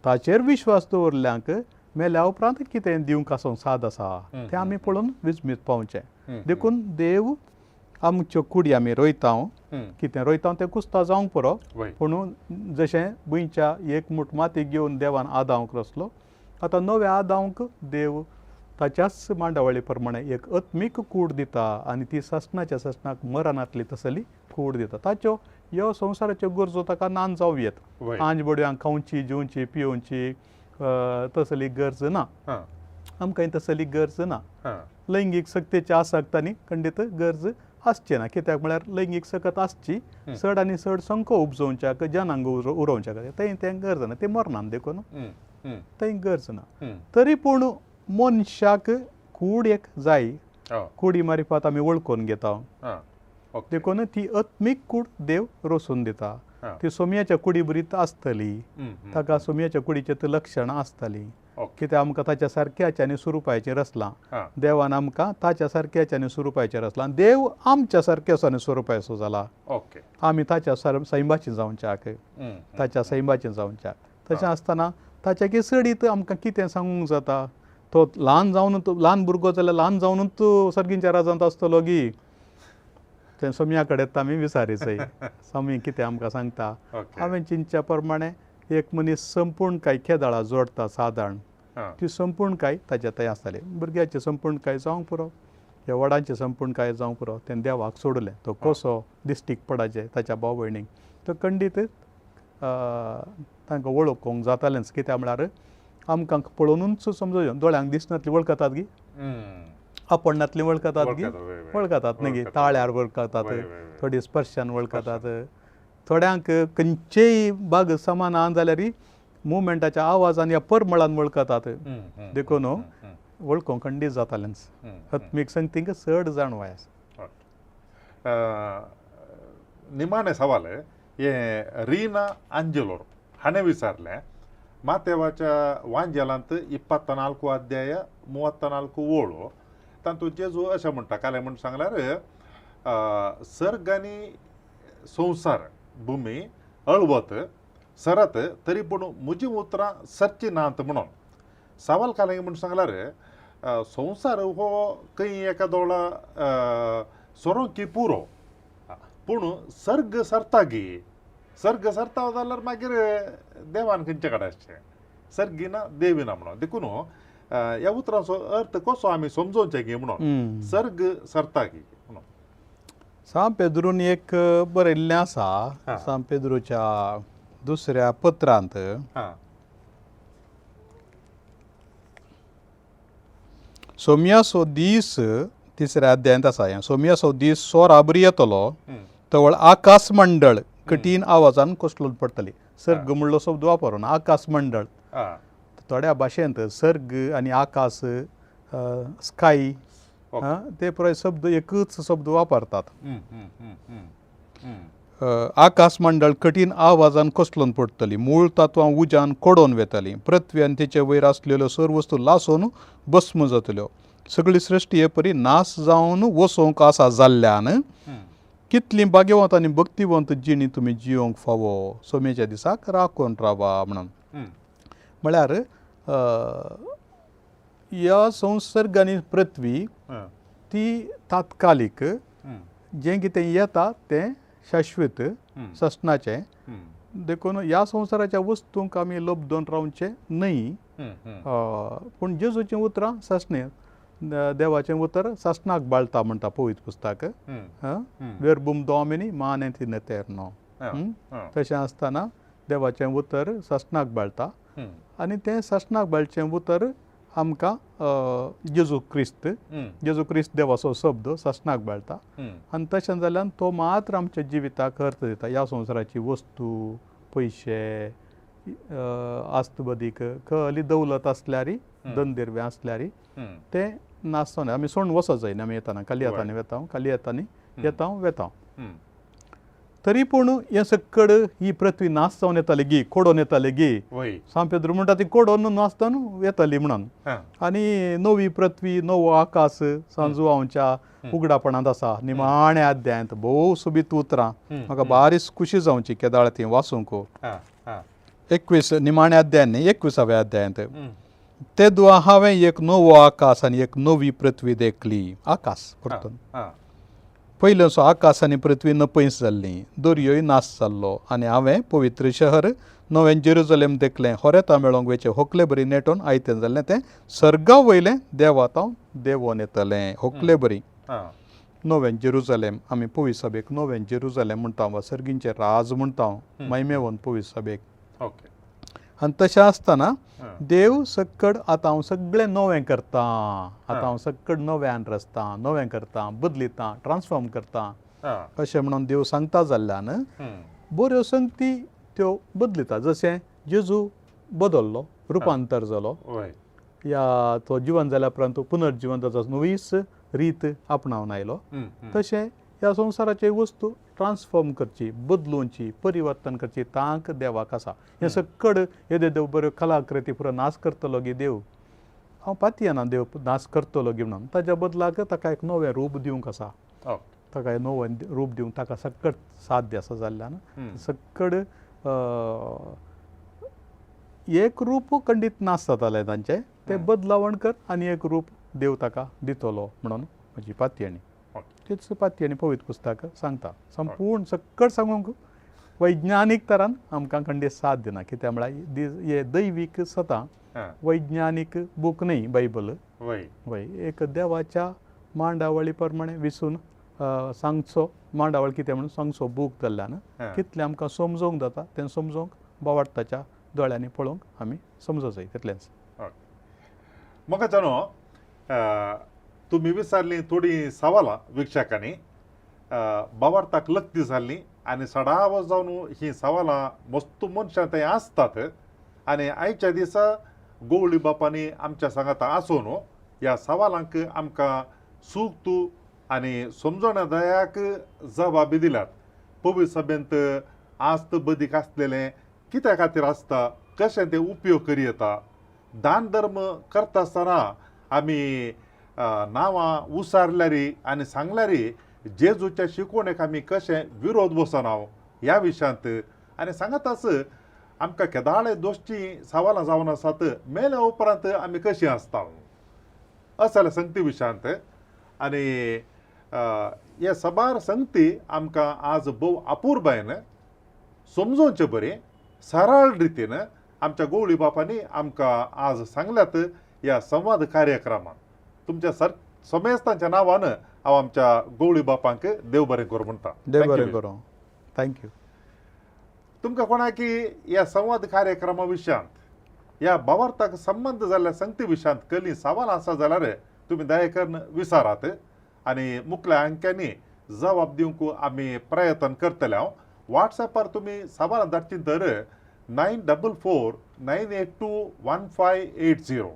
ताचेर विश्वास दवरल्यांक मेल्या उपरांत कितें दिवंक आसूंक साद आसा तें आमी पळोवन विजमीत पावचें. देखून देव आमच्यो कुडी आमी रोयता, कितें रोयता तें कुस्ता जावंक पुरो, पूण जशें भुंयच्या एक मूठ माती घेवन देवान आदावंक रचलो, आतां नव्या आदावंक देव ताच्याच मांडावळी प्रमाणे एक आत्मीक कूड दिता आनी ती सासणाच्या सासणाक मरणांतली तसली कूड दिता. ताच्यो ह्यो संवसाराच्यो गरजो ताका नान जावं येत, आंज बडव्यांक खावची जेवची पिवची तसली गरज ना, आमकां तसली गरज ना. लैंगीक सक्तेची आसक्त आनी खंडीत गरज आसची ना, कित्याक म्हळ्यार लैंगीक सकत आसची चड आनी चड संको उपजोवच्याक जनांग उरोवच्याक थंय तें गरज ना, तें मरणान देखून थंय गरज ना. तरी पूण मनशाक कूड एक जाय, कुडी मारिफात आमी वळखून घेता, देखून ती आत्मीक कूड देव रचून दिता. ती सोम्याच्या कुडी बरीत आसतली, ताका सोम्याच्या कुडीचें ती लक्षणां आसतलीं, कित्याक आमकां ताच्या सारक्याचें आनी स्वरुपाचें रचलां देवान, आमकां ताच्या सारक्याचें आनी स्वरुपाचें रचलां. देव आमच्या सारक्याचो आनी स्वरुपाचो जाला, आमी ताच्या सैमाचें जावच्याक, ताच्या सैमाचें जावच्याक. तशें आसतना ताच्या की चडीत आमकां कितें सांगूंक जाता? तो ल्हान जावन, ल्हान भुरगो जाल्यार ल्हान जावनूच सर्गींच्या राजांत आसतलो गी, तें सोम्या कडेन आमी विचारीचय. स्वामी कितें आमकां सांगता, हांवें चिंतच्या प्रमाणे एक मनीस संपूर्ण काय केदाळा जोडटा सादारण, ती संपूर्ण काय ताच्या थंय आसताली. भुरग्याची संपूर्ण काय जावंक पुरो, ह्या व्हडांची संपूर्ण काय जावंक पुरो, तें देवाक सोडलें. तो कसो दिश्टीक पडाचे ताच्या भाव भयणीक, तो खंडीत तांकां वळखूंक जातालेंच. कित्याक म्हळ्यार आमकां पळोवनूच समजूं, दोळ्यांक दिसनातली वळखतात गी, आपणातली वळखतात गी, वळखतात न्ही गी, ताळ्यार वळखतात, थोडी स्पर्शान वळखतात, थोड्यांक खंयचेय भाग समान आहा जाल्यार मुवमेंटाच्या आवाजान ह्या परमळान वळखतात. देखून वळखूंक खंडीत जातालेंच. आत्मीक संगतींक चड जाणवाय आसा. निमाणें सवाल हें रीना आंजेलोर हाणें विचारलें, मातेवाच्या वांजेलांत 24 अध्याय 34 ओळो तातूंत जेजू अशें म्हणटा, कालें म्हूण सांगल्यार सर्ग आनी संवसार भुमी अळवत सरत तरी पूण म्हजीं उतरां सरचीं नात म्हणून. सवाल कालें म्हूण सांगल्यार संवसार हो खंय एका दोळा सोरोंकी पुरो, पूण सर्ग सरता गी, सर्ग सरता जाल्यार मागीर देवान खंयचे कडेन आसचें, सर्गी ना देवी ना म्हणून. देखून ह्या उतरांचो अर्थ कसो आमी समजोवचें गी म्हणून, सर्ग सरता गी म्हणून. सांत पेद्रून एक बरयल्लें आसा, सांत पेद्रूच्या दुसऱ्या पत्रांत, सोम्याचो दीस तिसऱ्या अध्यायांत आसा हें, सोम्याचो दीस सोराबरी येतलो तवळ आकाश मंडळ कठीण आवाजान कोसळून पडटली. सर्ग म्हणलो शब्द वापरून आकाश मंडळ, थोड्या भाशेंत सर्ग आनी आकाश स्काय ते पुराय शब्द एकूच शब्द वापरतात. आकाश मंडळ कठीण आवाजान कोसळून पडटली, मूळ तत्वां उज्यान कोडोवन वेतली, पृथ्वी आनी तिचे वयर आसलेल्यो सर्व वस्तू लासून भस्म जातल्यो, सगळी सृश्टी हे परी नाश जावन वसोवंक आसा जाल्ल्यान कितली भाग्यवंत आनी भक्तिवंत जिणी तुमी जियोंक फावो, सोमेच्या दिसाक राखून रावा म्हणून. म्हळ्यार ह्या संसर्ग आनी पृथ्वी ती तात्कालीक, जें कितें येता तें शाश्वत ससनाचें, देखून ह्या संवसाराच्या वस्तूंक आमी लब्दोन रावचें न्हय. पूण जेजूचीं उतरां सासणें, देवाचें उतर सासणाक बाळता म्हणटा पवित्र पुस्तक, वेरबूम दोमिनी मानेंत इन एतेर्नो. तशें आसतना देवाचें उतर सासणाक बाळता आनी तें सासणाक बाळचें उतर आमकां जेजू क्रिस्त, जेजू क्रिस्त देवाचो शब्द सासणाक बाळता आनी तशें जाल्यान तो मात्र आमच्या जिविताक अर्थ दिता. ह्या संवसाराची वस्तू, पयशे, आस्तबदीक कहली दौलत आसल्यार, धनदिरवें आसल्यार तें नासतना आमी सोडून वचो जायना. आमी येताना खाली हातांनी वेता, खाली हातांनी येता वेता. तरी पूण हें सक्कड ही पृथ्वी नाश जावन येताली गी, कोडोन येताली गी. सांत पेद्रू म्हणटा ती कोडोन नाश जावन येताली म्हणून. आनी नवी पृथ्वी नवो आकाश सांजुआंवच्या उगडापणांत आसा. निमाण्या अध्यायांत भोव सोबीत उतरां, म्हाका बारीच खुशी जावची केदाळ ती वाचूंक. 21 निमाण्या अध्यायान न्ही, 21व्या अध्यायांत, ते दुआ हांवें एक नवो आकाश आनी एक नवी पृथ्वी देखली. आकाश परतून पयलेंचो आकाश आनी पृथ्वी नपयस जाल्ली, दर्योय नाश जाल्लो. आनी हांवें पवित्र शहर नवें जेरुजलेम देखलें, होरेता मेळोंक वेचें होकले बरी नेटोन आयतें जाल्लें, तें सर्गा वयलें देवातांव देवोन येतलें. होकले बरी नवें जेरुजलेम, आमी पवित्र सभेक नवें जेरुजलेम म्हणटा वा सर्गींचें राज म्हणटा, महिमेवन पवित्र सभेक. आनी तशें आसतना देव सक्कड आतां हांव सगळें नवें करतां, आतां हांव सक्कड नव्यान रचतां, नवें करतां, बदलितां, ट्रान्सफॉर्म करतां अशें म्हणून देव सांगता जाल्ल्यान बऱ्यो संगती त्यो बदलिता. जशें जेजू बदल्लो, रुपांतर जालो, या तो जिवन जाल्या उपरांत पुनर्जिवन जाचो नवीच रीत आपणावन आयलो, तशें ह्या संवसाराची वस्तू ट्रान्सफॉर्म करची, बदलुची, परिवर्तन करची तांक देवाक आसा. हें सक्कड येदे देव बऱ्यो कलाकृती पुरो नाश करतलो गी देव, हांव पातयेना देव नाश करतलो गी म्हणून. ताज्या बदलाक ताका एक नवें रूप दिवंक आसा, ताका एक नवें रूप दिवंक ताका सक्कड साध्य आसा जाल्ल्यान सक्कड एक रूप खंडीत नाश जातालें तांचें, तें बदलावण कर आनी एक रूप देव ताका दितलो म्हणून म्हजी पातयेणी. तीच पातयेणी पवित्र पुस्तक सांगता. संपूर्ण सक्कड सांगूंक वैज्ञानीक तरान आमकां खंडीत साथ दिना, कित्याक म्हळ्यार हे दैवीक सतां, वैज्ञानीक बूक न्ही बायबल. वय एक देवाच्या मांडावळी प्रमाणे विसून सांगचो, मांडावळ कितें म्हणून सांगचो बूक जाल्ल्यान कितलें आमकां समजोवंक जाता तें समजोवंक बावाडताच्या दोळ्यांनी पळोवंक आमी समजो जाय तितलेंच. म्हाका जाणो तुमी विचारलीं थोडीं सवालां वीक्षकांनी, बावार्थाक लक्ती जाल्लीं आनी सडाव जावन हीं सवालां मस्त मनशां थंय आसतात. आनी आयच्या दिसा गोवळी बापांनी आमच्या सांगाता आसून ह्या सवालांक आमकां सूख तूं आनी समजोण्या दयाक जबाबी दिल्यात. पवित्र सभेंत आस्त बदीक आसलेलें कित्या खातीर आसता, कशें तें उपयोग करी येता, दान धर्म करता आसतना आमी नांवां उसारल्यारी आनी सांगल्यारी जेजूच्या शिकवणेक आमी कशें विरोध बसना ह्या विशयांत. आनी सांगताच आमकां केदाळे दोशचीं सवालां जावन आसात, मेल्या उपरांत आमी कशीं आसता असल्या संगती विशयांत. आनी हे साबार संगती आमकां आज भोव अपुरबायेन समजोवचें बरें सरळ रितीन आमच्या गोवळी बापांनी आमकां आज सांगल्यात ह्या संवाद कार्यक्रमांत. तुमच्या सर समेस्तांच्या नांवान हांव आमच्या गोवळी बापांक देव बरें करूं म्हणटा. देव बरें करूं, thank you. तुमकां कोणाकी ह्या संवाद कार्यक्रमा विशयांत, ह्या भावार्थाक संबंद जाल्ल्या संगती विशयांत कसलीं सवालां आसा जाल्यार तुमी दया करून विचारात आनी मुखल्या अंक्यांनी जबाब दिवंक आमी प्रयत्न करतले. हांव वॉट्सॅपार तुमी सवालां धाडचीं तर 944 982 1580.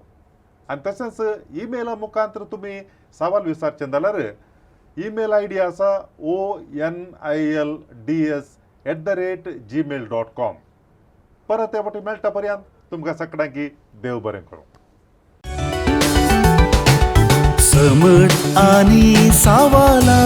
आनी तशेंच ईमेला मुखांतर तुमी सवाल विचारचें जाल्यार ईमेल I D आसा onilds@gmail.com. परत हे फावटी मेळटा पर्यंत तुमकां सगळ्यांक देव बरें करूं. समट आनी सावाला.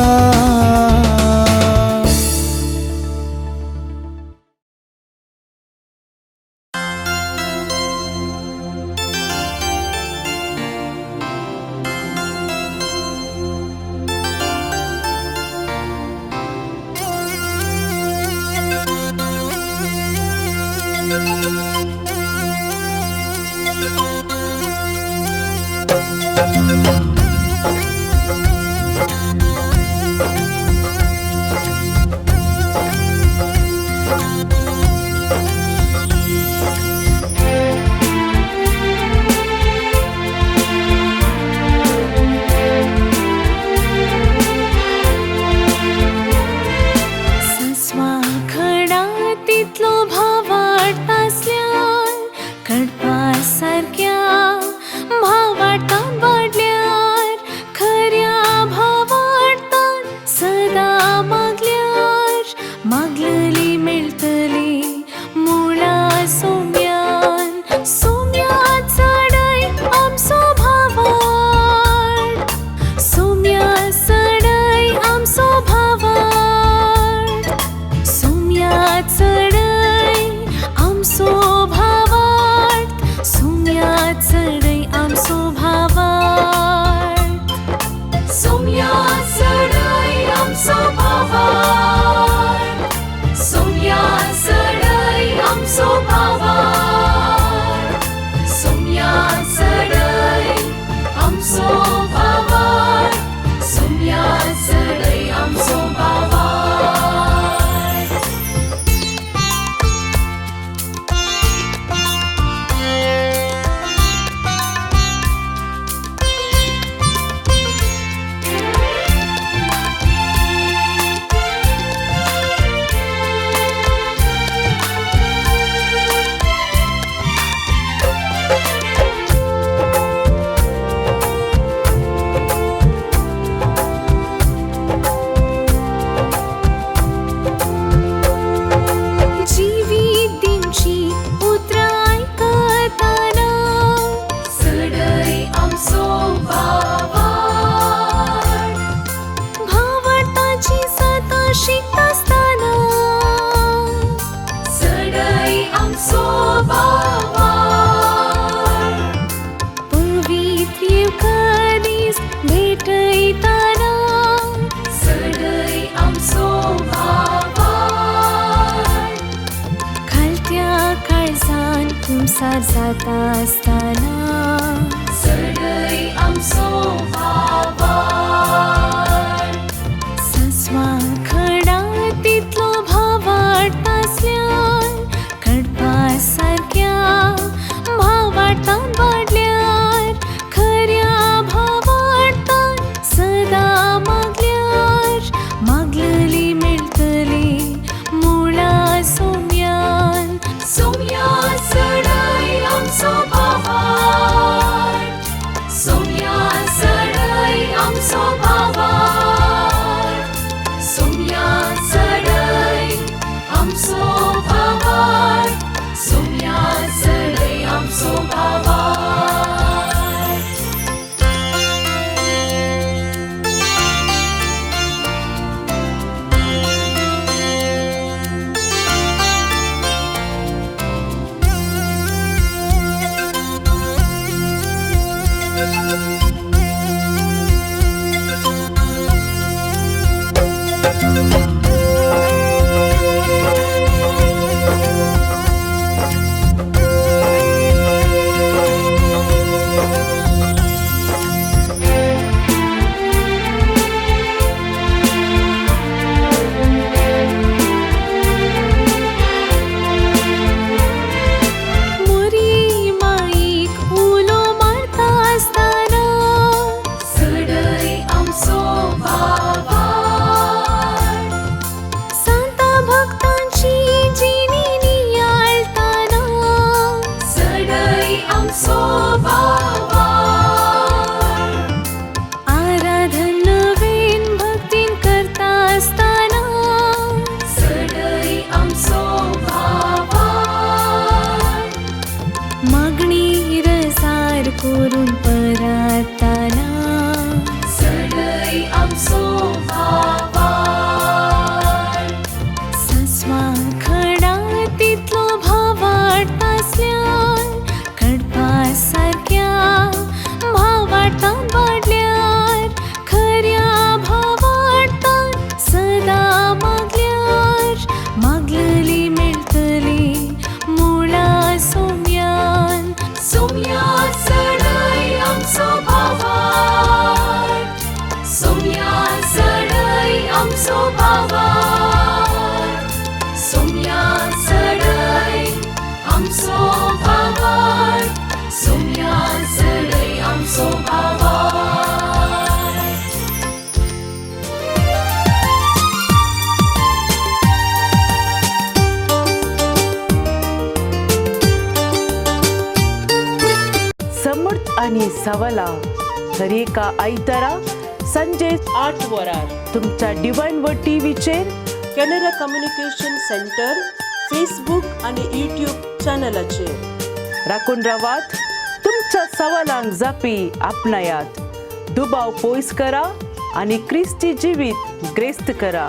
सोम्या चडय आमचो भावार, सोम्या चडय आमचो भावार, सोम्या चडय आमचो भावार, सोम्या चडय आमचो भावार. जिवीत दिवची उतरां आयकतना चडय आमचो भावार, भावार्थाची सतां शिकतासतना चडय आमचो भावार, पवित्र येवकारीस भेटयतना चडय आमचो भावार, खालत्या काळजान कुमसार जाता आसतना चडय आमचो भावार, सासवां खडा तितलो भावार्थ आसल्यार कडपा सारक्या भावार्थान वाडल्यार खऱ्या भावार्थान सदां मागल्यार मागलली मेळटली मुळा सोम्यान. सोम्या चडय आमचो भावार, सोम्या चडय आमचो भावार, सोम्या चडय आमचो भावार, सोम्या चडय आमचो भावार. मोरी माईक उलो मारता आसतना चडय आमचो भावार, सांता भक्तांची जिणी नियाळताना चडय आमचो भावार, आराधन नवीन भक्तीन करता आसतना चडय आमचो भावार, मागणी रसार करून परातना चडय आमचो भावार, सासवां खडा तितलो भावार्थ आसल्यार कडपा सारक्या भावार्थान वाडल्यार खऱ्या भावार्थान सदां मागल्यार मागलली मेळटली मुळा सोम्यान. सोम्या चडय आमचो भावार, सोम्या चडय आमचो भावार, सोम्या चडय आमचो भावार, सोम्या चडय आमचो भावार. समर्थ आणि सवला दरेका आयतारा संजे 8 वरार तुमच्या डिवायन व टीव्हीचेर कॅनरा कम्युनिकेशन सेंटर फेसबूक आणि यूट्यूब चॅनलाचेर. राखून रावात, तुमच्या सवालांक जापी आपणायात, दुबाव पयस करा आनी क्रिस्ती जिवीत ग्रेस्त करा.